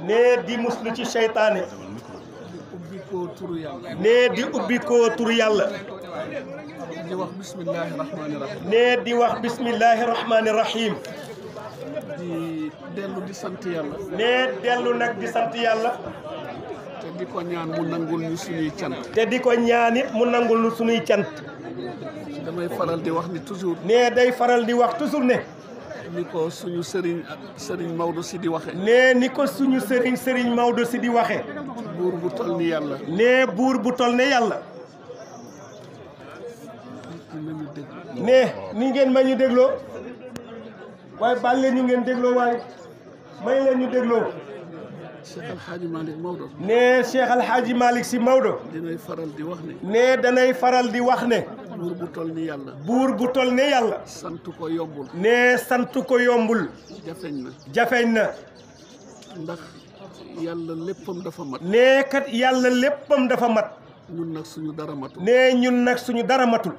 nee di muslu ci seytaane ubbi ko turu yàlla nee di ubbi ko turu yàlla di wax bismillahi rahmaani rahim nee di wax bismillahi rahmaani rahim di dellu di sant yàlla nee dellu nag di sant yàlla te di ko ñaan mu nangul ñu suñuy cant te di ko ñaanit mu nangul nu suñuy cant damay faral di wax ni toujours nee day faral di wax toujours ne ni ko suñu sëriñ Maodo si di waxe nee ni ko suñu sëriñ Maodo si di waxe buur bu tol ni yàlla nee buur bu tol ne yàlla nañu dégg nee ni ngeen ma ñu dégloo waaye baal leen ñu ngeen dégloo waaye may leen ñu dégloo Cheikh El Hadji Malick Maodo nee Cheikh El Hadji Malick si Maodo dinay faral di wax ni nee danay faral di wax ne buur bu tol ni yàlla buur bu tol ne yàlla sant ko yombul nee sant ko yombul jafeñ na jafeñ na ndax yàlla léppam dafa mat nee kat yàlla léppam dafa mat ñun nag suñu dara matul nee ñun nag suñu dara matul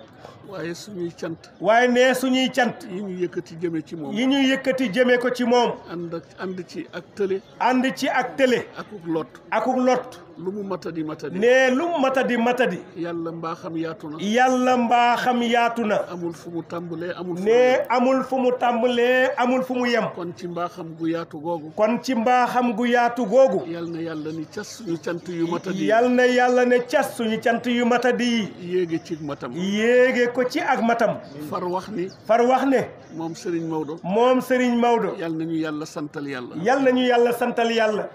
waaye suñuy cant waaye nee suñuy cant yi ñu yëkkati jëme ci moom yi ñuy yëkkati jëme ko ci moom ànd ci ak tële ànd ci ak télé akuk lot akuk lot lu mu matadi nee lu matadi yàlla mbaaxam yaatu na yàlla mbaaxam yaatu na amul fu mu tàmbalee amul fu mu tàmbalee amul fu mu yem kon ci mbaaxam gu yaatu googu kon ci mbaaxam gu yaatu googu yal na yàlla ni cas suñu cant yu matadi yal na yàlla ne cas suñu cant yu matadi yéege ci matam yéege ko ci ak matam far wax ne moom Serigne Maodo yal nañu yàlla santal yàlla yal nañu yàlla santal yàlla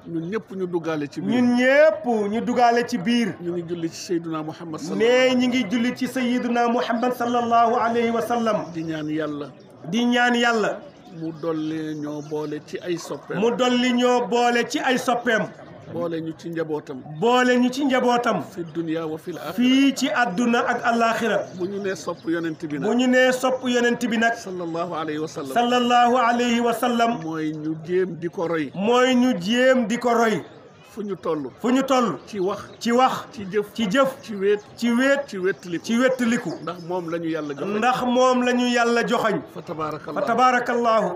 ñun ñëpp ñu duggaale ci biir ñun ñëpp ñu duggaale ci biir ñu ngi julli ci Seydina Muhammad nee ñi ngi julli ci Sayyiduna Muhammad sallallahu alayhi wa sallam di ñaan yàlla mu dolli ñoo boole ci ay soppeem boole ñu ci njabootam fi dunya wa fil axira fii ci àdduna ak alaaxira bu ñu nee sopp yonent bi nag sallallahu alayhi wa sallam mooy ñu jéem di ko roy fu ñu toll ci wax ci jëf ci wéttaliku ndax moom la ñu yàlla joxañ fa tabarakallahu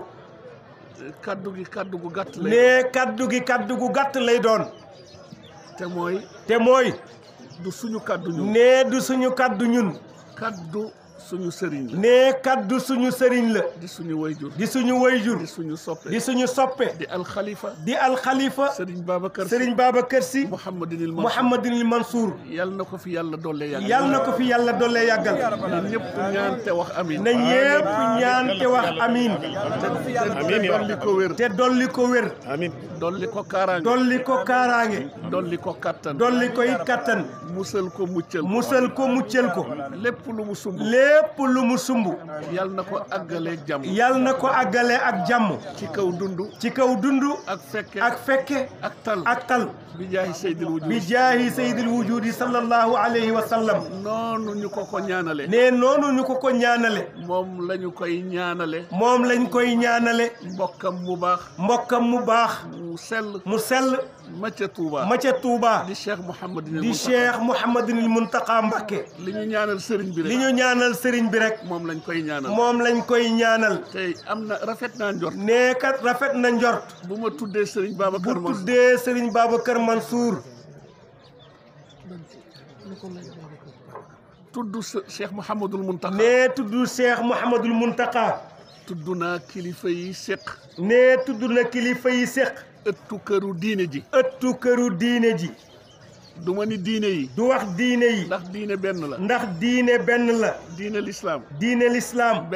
kaddu gu gàtt lay nee kaddu gu gàtt lay doon te mooy du suñu kaddu ñun nee du suñu kaddu ñun kaddu suñu sëriñ la nee kaddu suñu sëriñ la di suñu wayjur di suñu soppe di alxalifa sëriñ Babacar Si Mouhamadinil Mansour yal na ko fi yàlla doole yàggal na ñëpp ñaan te wax amin te dolli ko wér dolli ko kaaraange dolli ko kattan musal ko muccal ko lépp lu mu sumb yal na ko àggale ak jàmm ci kaw dund ak fekke ak tal bi jaahi sayyidil wujudi sallallahu alayhi wa sallam noonu ñu ko ñaanale moom lañ koy ñaanale mbokkam mu baax mu sell ma ca Touba di Cheikh Mouhamadinil Muntaqa Mbacké li ñu ñaanal sëriñ bi rek moom lañ koy ñaanal tey rafet na njort bu ma tuddee sëriñ Babacar Mansour tudd Cheikh Mouhamadul Muntaqa Mouhamadul Muntaqa tudd naa kilifa yi séq ëttu këru diine ji du ma ni diine yi du wax diine yi ndax diine benn la diine lislaam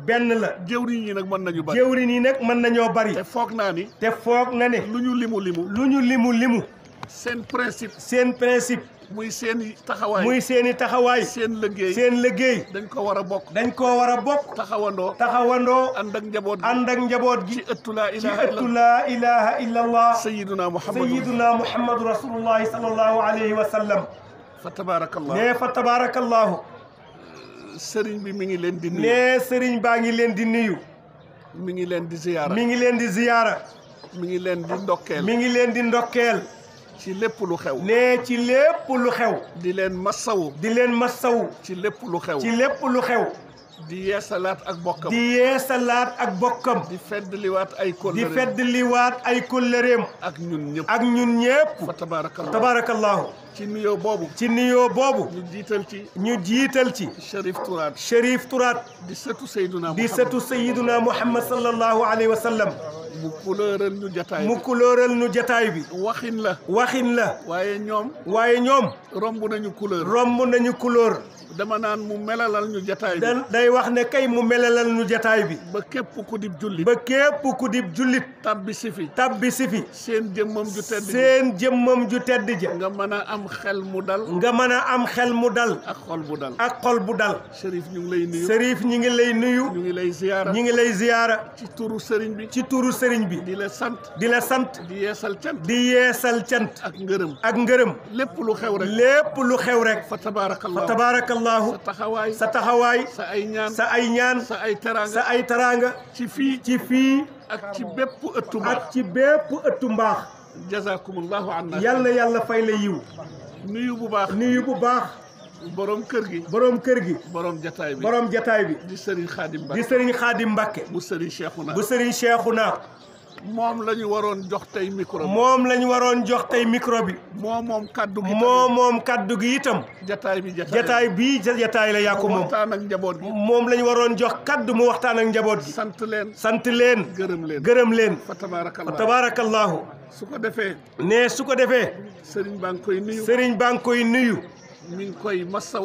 benn la jëwriñ yi nag mën nañoo bari te foog na ne lu ñu limu seen principe muy seeni taxawaay seen liggéey dañ ko war a bokk taxawandoo ànd ak njaboot gi ci ëttu laa ilaha illa allah sayyiduna muhammadu rasulullahi sallallahu alayhi wa sallam fa tabarakallahu sëriñ bi mi ngi leen di nuyu nee sëriñ baa ngi leen di nuyu mi ngi leen di ziyaara mi ngi leen di ndokkeel ci lépp lu xew nee ci lépp lu xew di leen massawu ci lépp lu xew di yeesalaat ak bokkam. di yeesalaat ak bokkam. di feddliwaat ay kóllëreem. di feddliwaat ay kóllëreem. ak ñun ñëpp. ak ñun ñëpp. fa tabarakallahu. ci nuyoo boobu. ci nuyoo boobu. ñu jiital ci. Cherif Tourate. di sëtu Seydina Muhammad. di sëtu Seydina Muhammad sallallahu alayhi wa sallam. mu kulóoral ñu jataay bi. mu kulóoral ñu jataay bi. waxin la. waaye ñoom. romb nañu couleur. dama naan mu melalal ñu jataay bi. day wax ne kay mu melalal ñu jataay bi. ba képp ku dib jullit. tabbi si fi. seen jëmmam ju tedd ja. nga mën a am xel mu dal. ak xol bu dal. Cherif ñu ngi lay nuyu. ñu ngi lay ziyaara. ci turu sëriñ bi. di la sant. di yeesal cant. ak ngërëm. lépp lu xew rek. fa tabarakallahu. sa taxawaay. sa ay ñaan. sa ay teraanga. ci fii. ak ci bépp ëttu mbaax. jazakumullahu anna. yàlla fay la yiw. nuyu bu baax. borom kër gi. borom jataay bi. di Serigne Khadim Mbacké. bu Serigne Cheikhouna. moom la ñu waroon jox tey micro bi. moom kaddu gi itam. jataay la yaa ko moom. waxtaan ak njaboot gi. moom la ñu waroon jox kaddu mu waxtaan ak njaboot gi. sant leen. gërëm leen. fa tabarakallahu. su ko defee. Serigne baa ngi koy nuyu.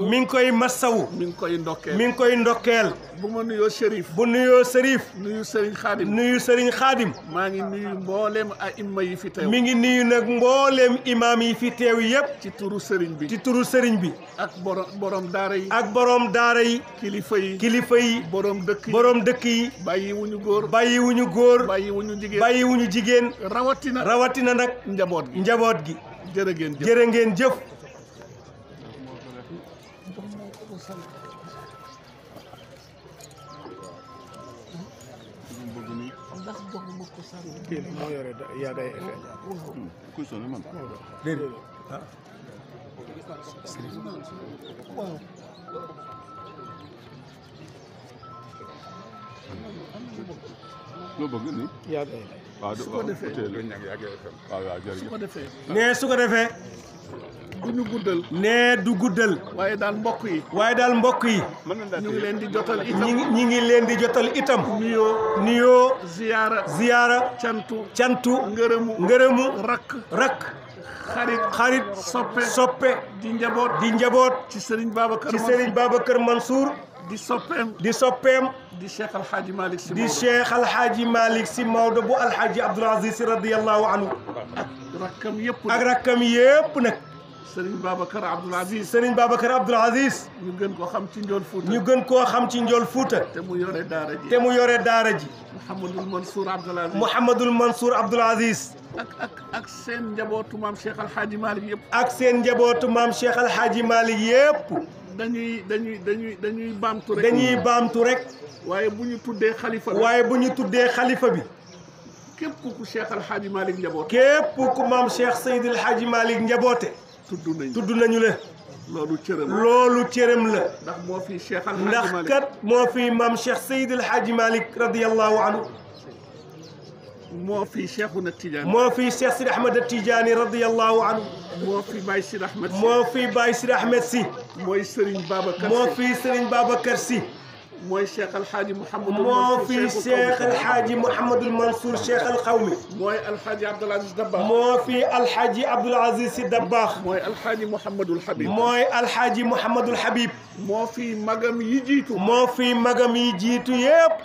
mi ngi koy massawu. mi ngi koy ndokkeel. bu nuyoo Cherif. nuyu Serigne Khadim. maa ngi nuyu mboolem aimma yi fi teew. mi ngi nuyu nag mboolem imaam yi fi teew yëpp. ci turu Serigne bi. ak borom daara yi. kilifa yi. borom dëkk yi. bàyyiwuñu góor. bàyyiwuñu jigéen. rawatina nag. njaboot gi. jërë ngeen jëf. moo yore yaa day FM. kuy sonn man. déedéet. loo bëgg ni. yaa day. waaw su ko defee. nee su ko defee. du guddal. nee du guddal. waaye daal mbokk yi. ñu ngi leen di jotal itam. ñi ngi leen di jotal itam. nuyoo. ziyaara. cantu. ngërëmu. rakk. xarit. soppe. di njaboot. ci Serigne Babacar Mansour. di soppeem. di Cheikh Al Hadji Malick Sy. Maodo bu Al Hadji Abdoul Aziz Sy radiyallahu anhu. ak rakkam yépp nag. Serigne Babacar Abdoul Aziz. ñu gën koo xam ci Ndiol Fouta. te mu yore daara ji. Mouhamadul Mansour Abdoul Aziz. ak seen njabootu maam Cheikh Al Hadji Malick yépp. dañuy baamtu rek. waaye bu ñu tuddee xalifa bi. képp ku Cheikh Al Hadji Malick njaboote. képp ku maam Cheikh Seydi El Hadji Malick njaboote. tudd nañu la. loolu cëram la. ndax moo fi Cheikh Al Hadji Malick. ndax kat moo fi maam Cheikh Seydi El Hadji Malick radiyallahu anhu. moo fi Cheikhuna Tidiane. moo fi Cheikh Sidi Ahmed Tidiane radiyallahu anhu. moo fi Baye Sidi Ahmed Sy. mooy Serigne Babacar Sy. mooy Cheikh El Hadji Mouhamadul Mansour. moo fi Cheikh El Hadji Mouhamadul Mansour Cheikh El Khawmi. mooy El Hadji Abdoul Aziz Dabakh. moo fi El Hadji Abdoul Aziz Sy Dabakh. mooy El Hadji Mouhamadul Habib. moo fi magam yi jiitu. yépp.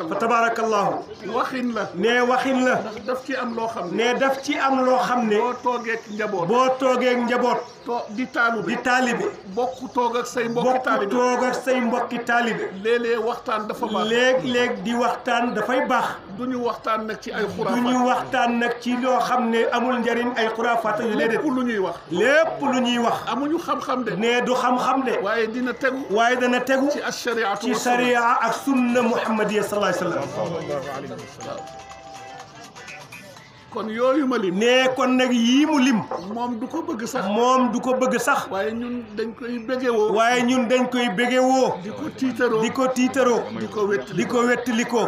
fa tabarakallahu. waxin la. ndax daf ci am loo xam ne. boo toogee njaboot. di taalibe. bokk toog ak say mbokki taalibe. léeg-léeg waxtaan dafa baax. léeg-léeg di waxtaan dafay baax. du ñu waxtaan nag ci ay xuraafaat. du ñu waxtaan nag ci loo xam ne amul njariñ ay xuraafaat yu léeg-léeg. lépp lu ñuy wax. amuñu xam-xam de. nee du xam-xam de. waaye dana tegu. ci sariya ak sunna muhammadiya sallallahu alayhi wa sallam. kon yooyu ma lim nee kon nag yii mu lim moom du ko bëgg sax moom du ko bëgg sax waaye ñun dañ koy bégewoo waaye ñun dañ koy bégewoo di ko tiitaroo di ko tiitaroo di ko wéttali di ko wettali ko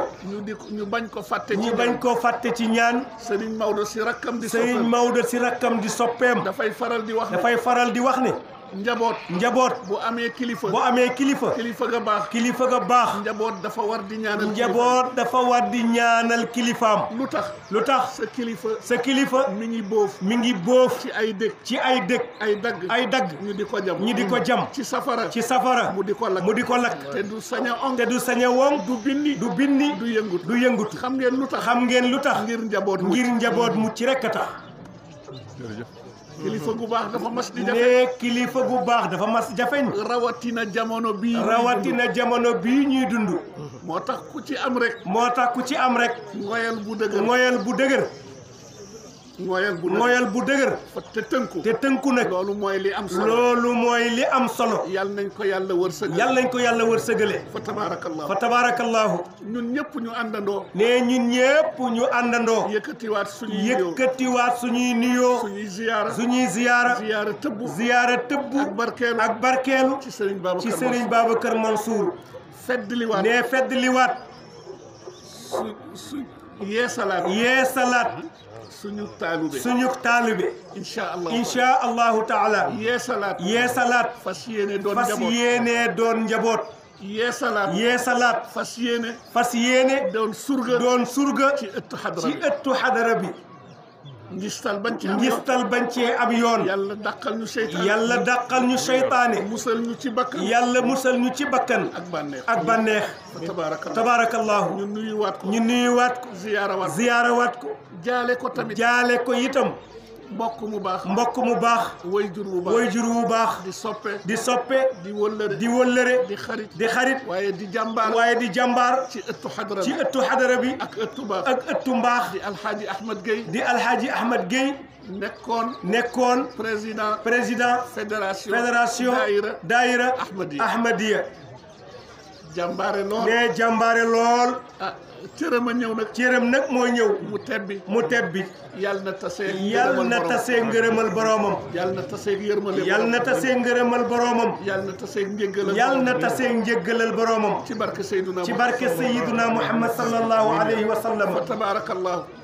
ñu bañ ko fàtte ñu bañ koo fàtte ci ñaan Serigne Maodo si rakkam di Serigne soppeem Maodo si rakkam di soppeem dafay faral di wax ne dafay faral di wax ne njaboot bu amee kilifa bu amee kilifa kilifa ga baax kilifa ga baax njaboot dafa war di ñaanal njaboot dafa war di ñaanal kilifaam lu tax sa kilifa mi ngi boof ci ay dëkk ay dagg ñu di ko jam ci safara mu di ko lakk te du sañ a wong du bindi du yëngutu xam ngeen lu tax ngir njaboot mu ci rekk a tax kilifa gu baax dafa mas di jafe ne kilifa gu baax dafa mas jafeñ rawatina jamono bii ñuy dund moo tax ku ci am rek ngoyal bu dëgër te tënku nag loolu mooy li am solo yal nañ ko yàlla wërsëgale fa tabarakallahu ñun ñëpp ñu àndandoo yëkkatiwaat suñuy nuyoo suñuy ziyaara tëbb ak barkeelu ci Serigne Babacar Mansour feddliwaat yeesalaat suñu taalube insha allahu taala yeesalaat fas yéene doon njaboot yeesalaat fas yéene doon surga ci ëttu xadara bi ngistal bañ cee am yoon yàlla dàqal ñu seytaane musal ñu ci bakkan ak bànneex tabarakallahu ñu nuyuwaat ko ziyaarawaat ko jaale ko itam mbokk mu baax wayjur wu baax di soppe di wëllëre di xarit waaye di jàmbaar ci ëttu xadara bi ak ëttu mbaax di alxaaji Ahmad Gueye nekkoon président fédération daayira Ahmadiya jàmbaare lool cëram nag moo ñëw mu tebbi yal na tasee ngërëmal boroomam yal na tasee ngërëmal boroomam yal na tasee njéggalal boroomam ci barke Seydina Muhammad sallallahu alayhi wa sallam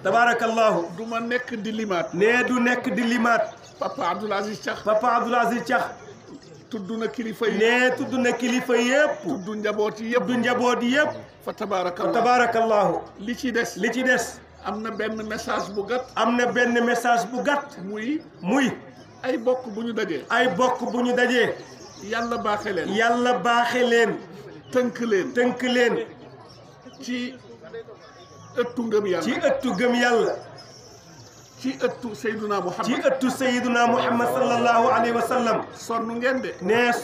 tabarakallahu du ma nekk di limaat du nekk di limaat Papa Abdoul Aziz Thiax tudd na kilifa yëpp tudd njaboot yëpp fa tabarakallahu li ci des am na benn message bu gàtt muy ay bokk bu ñu dajee yàlla baaxe leen tënk leen ci ëttu ngëm yàlla ci ëttu Seydina Muhammad sallallahu alayhi wa sallam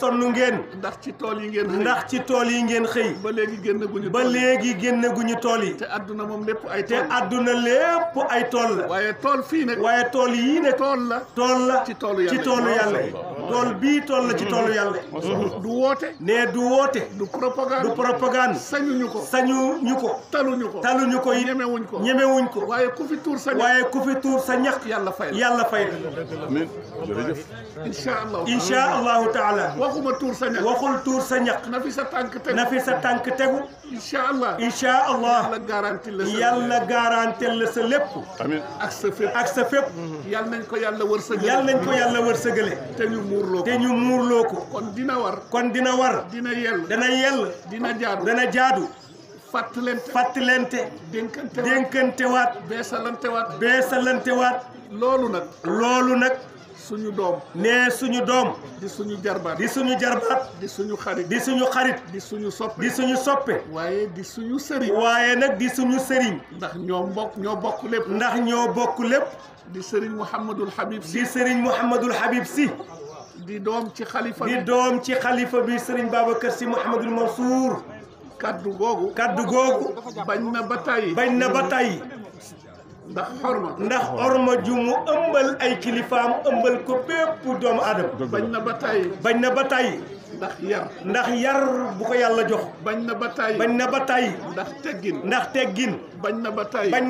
sonn ngeen ndax ci tool yi ngeen xëy ba léegi génnaguñu tool yi te adduna moom lépp ay tool la waaye tool yii nag tool la ci toolu yàlla tool bii tool la ci toolu yàlla du woote du propagande sañuñu ko taluñu ko ñemewuñ ko waaye ku fi tuur sa ñaq yàlla fay amiin jërëjëf insha allahu taala waxul tuur sa ñaq na fi sa tànk tegu insha allah yàlla garantil la sa lépp amiin ak sa fépp yal nañ ko yàlla wërsëgale te ñu muurloo ko kon dina war dina yell dana jaadu fàttalente dénkantewaat beesalantewaat loolu nag suñu doom di suñu jarbaat di suñu xarit di suñu soppe waaye di suñu sëriñ ndax ñoo bokk lépp di sëriñ Mouhamadul Habib Sy di doom ci xalifa bi sëriñ Babacar Sy Mouhamadul Mansour kaddu googu bañ na ba tàyyi ndax orma ju mu ëmbal ay kilifaam ëmbal ko bépp doomu aadama bañ na ba tàyyi ndax yar bu ko yàlla jox bañ na ba tàyyi ndax teggin bañ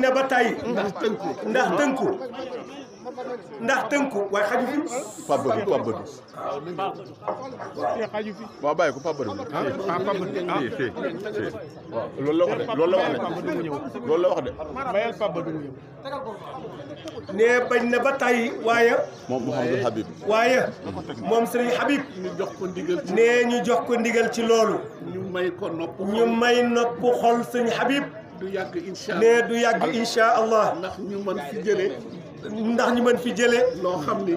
na ba tàyyi ndax tënku waaye xaju fi Pape Badou waaw bàyyi ko Pape Badou waaw loolu la wax de mayal Pape Badou ne bañ na ba tàyyi waaye moom Mouhamadou Habib moom Serigne Habib ñu jox ko ndigal ne ñu jox ko ndigal ci loolu ñu may ko nopp xol Serigne Habib du yàgg insha Allah ndax ñu mën fi jëlee loo xam ni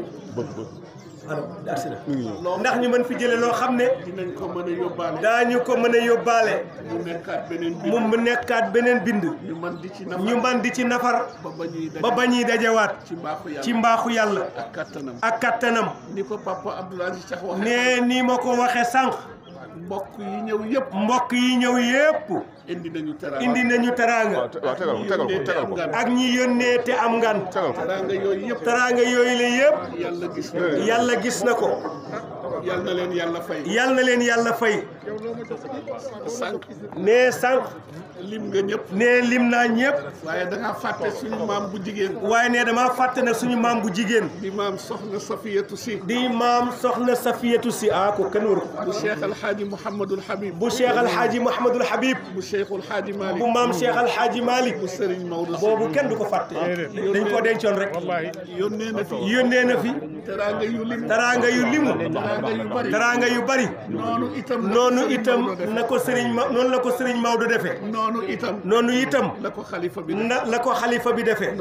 ndax ñu mën fi jële loo xam ne dinañ ko mën a yóbbaale daañu ko mën a yóbbaale mu nekkaat beneen bind ñu man di ci nafar ba ba ñuy dajewaat ci mbaaxu yàlla ak kattanam ni ko papa Abdoul Aziz Cheikh waxe ne ni ma ko waxe sànq mbokk yi ñëw yëpp indi nañu teraanga tegal ko ak ñi yónnee te am ngan teraanga yooyu la yëpp yàlla gis na ko yal na leen yàlla fay sànq lim nga ñëpp ne lim naa ñëpp waaye da ngaa fàtte suñu maam bu jigéen waaye ne damaa fàtte nag suñu maam bu jigéen di maam soxna Safiyatu Si ko kenn waru bu Cheikh Alhaaji Mouhamadul Habib bu Cheikh Alhaaji Mouhamadul Habib bu Cheikhul Haaji Malick bu maam Cheikh Alhaaji Malick bu Serigne Maodo boobu kenn du ko fàtte dañ ko dencoon rek yónnee na fi teraanga yu limu teraanga yu bari noonu itam na ko noonu la ko Serigne Maodo defee noonu itam la ko xalifa bi defee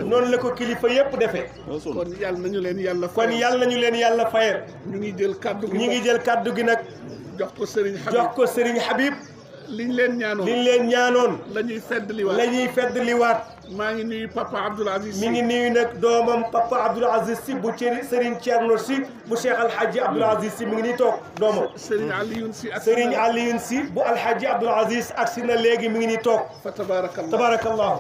noonu la ko kilifa yëpp defee kon yàlla nañu leen yàlla fayal ñu ngi jël kaddu gi nag jox ko Serigne Habib liñ leen ñaanoon la ñuy feddliwaat maa ngi nuyu papa Abdoul Aziz mi ngi nuyu nag doomam papa Abdoul Aziz si bu Serigne Thierno si bu Cheikh Alhaji Abdoul Aziz si mi ngi nii toog doomam Serigne Alioune si bu Alhaji Abdoul Aziz agsi na léegi mi ngi nii toog fa tabarakallah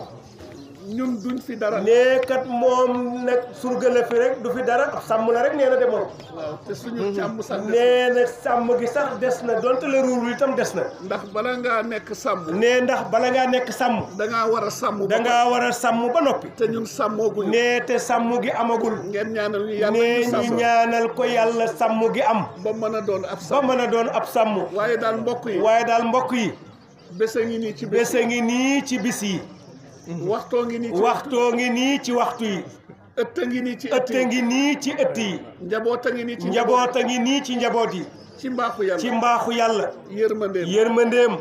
ñun duñ fi dara nee kat moom nag surga la fi rek du fi dara ab sàmm la rek nee na demoon waaw te suñu càmm sax nee na sàmm gi sax des na donte la ruur itam des na ndax bala ngaa nekk sàmm da ngaa war a sàmm ba noppi te ñun sàmmooguñu nee te sàmm gi amagul ngeen ñaanal ñu yàlla nee ñu ñaanal ko yàlla sàmm gi am ba mën a doon ab sàmm waaye daal mbokk yi bés a ngi nii ci bis yi waxtoo ngi nii ci waxtu yi ëtt ngi nii ci ëtt yi njaboot a ngi nii ci njaboot yi ci mbaaxu yàlla yërmandeem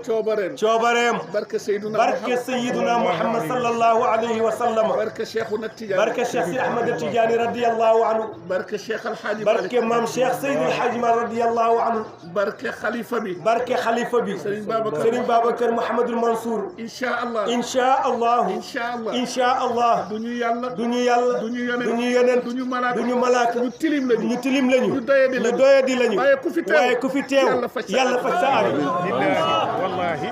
coobareem barke Seydina Muhammad sallallahu alayhi wa sallam barke Cheikh Sidi Ahmad Tidiane radiyallahu anhu barke maam Cheikh Seydil Hadji Malick radiyallahu anhu barke xalifa bi Serigne Babacar Mouhamadul Mansour insha Allah du ñu yàlla du ñu yonent du ñu malaaka ñu tilim lañu ñu doyadi lañu waaye ku fi teew yàlla faj sa aay wallahi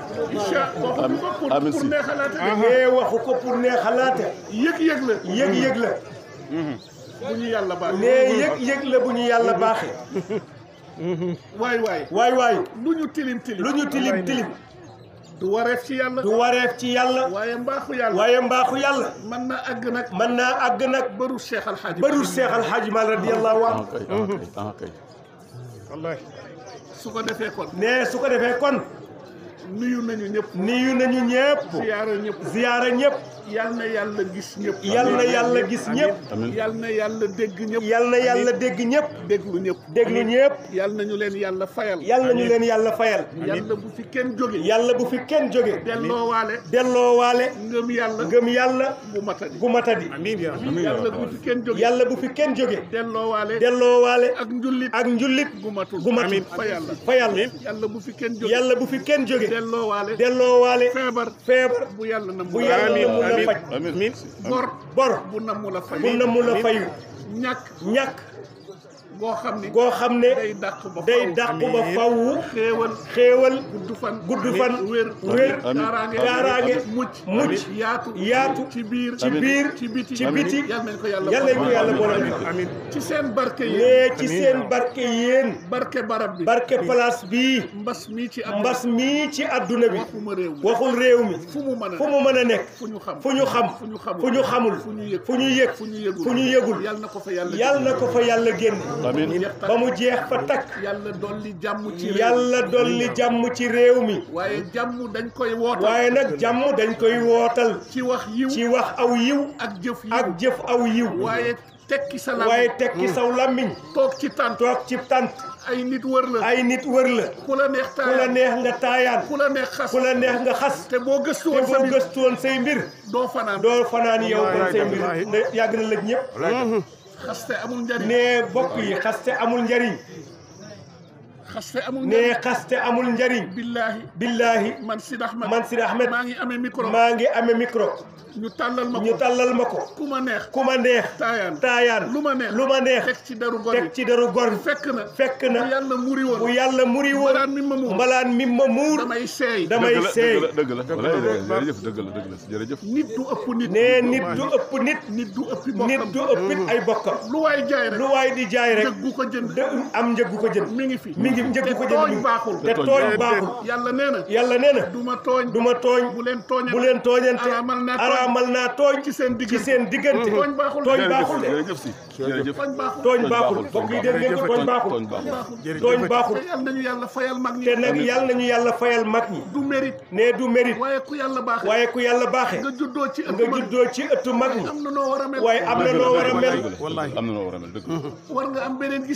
amiin pour neexalaate waxu ko pour neexalaate yëg-yëg la bu ñu yàlla baaxee nee yëg la bu ñu yàlla baaxee waay lu ñu tilim du wareef ci yàlla waaye mbaaxu yàlla mën naa àgg nag baru Cheikh Alhaji Malick radiyallahu anhu wallahi su ko defee kon nuyu nañu ñëpp ziyaara ñëpp yal na yàlla gis ñëpp yal na yàlla dégg ñëpp déglu ñëpp yal nañu leen yàlla fayal yàlla bu fi kenn jóge delloowaale ngëm yàlla gu matadi yàlla bu fi kenn jóge delloowaale ak njullit gu matul fa yàlla yàlla bu fi kenn jóge delloowaale feebar bu yàlla na mu la faj bor bu namu la fayu ñàkk goo xam ne day dàq ba faw xéewal gudd fan wér kaaraange mucc yaatu ci biir ci biti yal nañ ko yàlla boole amiin ci seen barke yéen barke barab bi barke place bi mbas mii ci adduna bi waxul réew mi fu mu mën a nekk fu ñu xam fu ñu xamul fu ñu yëg fu ñu yëgul yal na ko fa yàlla génne ba mu jeex fa takk yàlla dolli jàmm ci réew mi waaye jàmm dañ koy wootal waaye nag jàmm dañ koy wootal ci wax aw yiw ak jëf aw yiw waaye tekki saw làmmiñ toog ci tant ay nit wër la ku la neex nga taayaan ku la neex nga xas te boo gëstu woon say mbir doo fanaan yow kon say mbir yàgg na lëj ñëpp xaste amul njariñ ne bokk yi xaste amul njariñ xaste amul njariñ billaahi man Sidi Ahmed maa ngi amee micro ñu tàllal ma ko ku ma neex taayaan lu ma neex teg ci deru gor fekk na bu yàlla muri woon mbalaan mi ma muur damay seey dëgg la jërëjëf nit du ëpp nit nit du ëpp ay bokkam lu waay di jaay rek am njëggu ko jënd mi ngi njëggu ko jënd te tooñ baaxul yàlla nee na du ma tooñ bu leen tooñante araamal naa tooñ ci seen diggante tooñ baaxul bokk yi dégg ngeen ko tooñ baaxul te yal nañu yàlla fayal mag ñi te nag yal nañu yàlla fayal mag ñi du mérite waaye ku yàlla baaxe nga juddoo ci ëttu mag ñi waaye am na noo war a mel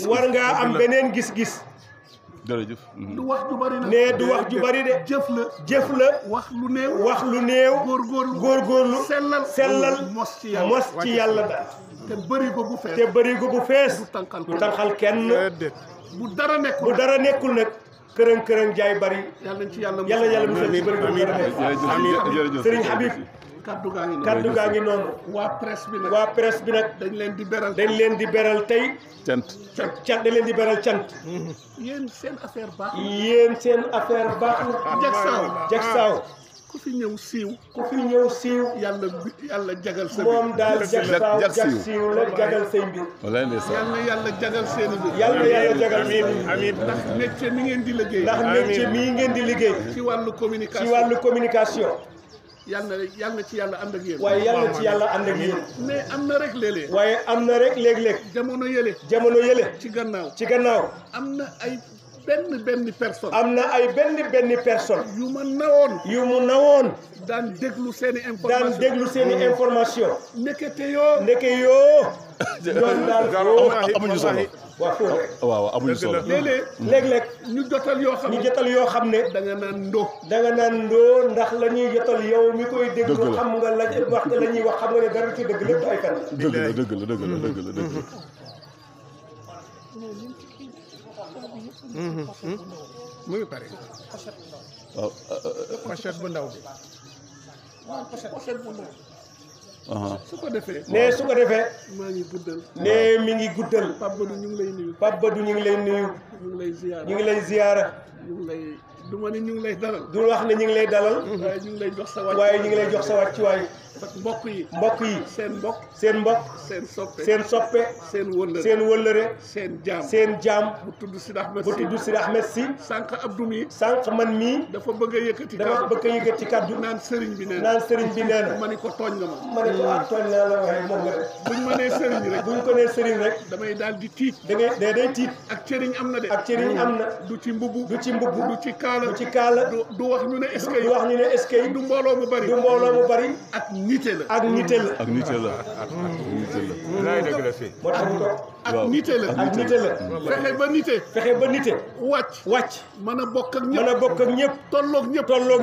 war nga am beneen gis-gis jërëjëf du wax ju bari na du wax ju bari de jëf la wax lu néew góorgóorlu sellal mos ci yàlla daal te bërigo bu fees du tànqal kenn bu dara nekkul nag kërën jaay bari yàlla musal ci bërigo bu amiin Sëriñ Habib kaddu gaa ngi noonu waa presse bi nag dañ leen di beral tey cant dañ leen di beral cant yéen seen affaire baax na jagsaaw ku fi ñëw siiw yàlla jagal sa moom daal jag siiw la jagal say mbir yàlla jagal seen mbir yàlla jagal amiin ndax métier mi ngeen di liggéey ci wàllu communication yàlla na ci yàlla ànd ak yéen waaye yàlla na ci yàlla ànd ak yéen mais am na rek léeg-léeg waaye am na rek léeg-léeg jamono yële ci gannaaw am na ay benn personne yu mu nawoon daan déglu seeni information ndeke yoo ñoom daal amuñu solo waaw amuñu solo léeg-léeg ñu jotal yoo xam ne da nga naan ndoo ndax la ñuy jotal yow mi koy déglu xam nga la ñuy wax xam nga ne dara ci dëgg lépp ay kan dëgg la mu ngi pare waaw pochette bu ndaw bi su ko defee maa ngi guddal mi ngi guddal Pape Badou ñu ngi lay nuyu ñu ngi lay ziyaara du ma ne ñu ngi lay dalal du wax ne ñu ngi lay dalal waaye ñu ngi lay jox sa wàccuwaay mbokk yi seen mbokk seen soppe seen wëllëre seen jaam bu tudd Sidi Ahmed si sànq man mii dafa bëgg a yëkkati kaddu naan sëriñ bi nee na ma ni ko tooñ nga ma ni ko tooñ naa la waaye moom nga buñ ma nee sëriñ rek damay daal di tiit day tiit ak cëriñ am na du ci mbubu du ci kaala du wax ñu ne eskay du mbooloo mu bari ak nite la ak nite la fexe ba nite wàcc mën a bokk ak ñëpp tolloog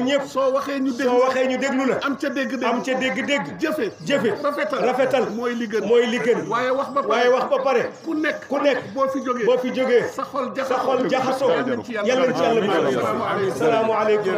ñëpp soo waxee ñu déglu la am ca dégg jëfe rafetal mooy li gën waaye wax ba pare ku nekk boo fi jógee sa xol jaxasoo yàlla ci yàlla bi salaamu aleykum